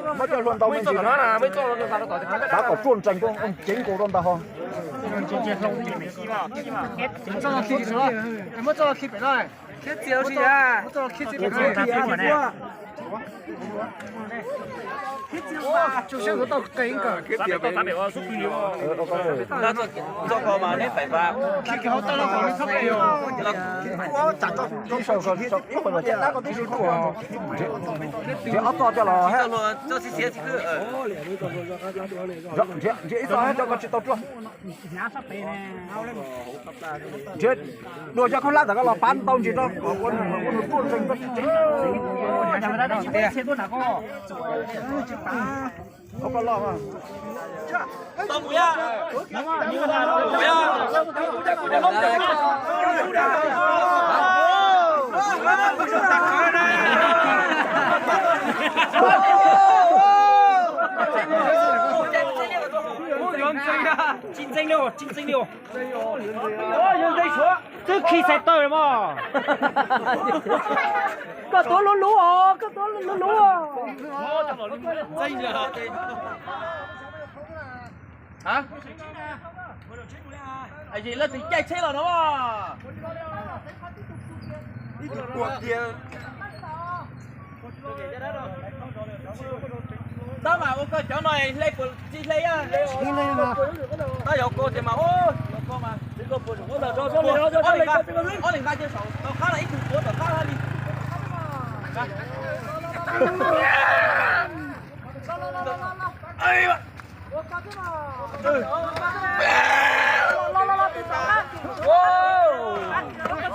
Muab coj hluas ntaus me ntsis, xav kom ruaj nrees, ceev nkaus rau ntawd ho. Nrhiav ob txoj coj los, nrhiav ib txoj coj koj tsis tau ruaj. Nrhiav dua cov khaub hlab ntawm koj los pab ntau ntsis rau kom ua nws ruaj nrees. Tsis ntxeev li, tsis ntxeev li. Twb khi xais taw mog. Koj tuav luv luv os, koj tuav luv luv os. Leej twg caij tsheb los no? Tab mas ua koj cov no hle puas tsis hle? Tab yog koj tias mas, yog koj mas, ob leeg nqa cia saum tom qab los ib tug tuav tom qab li.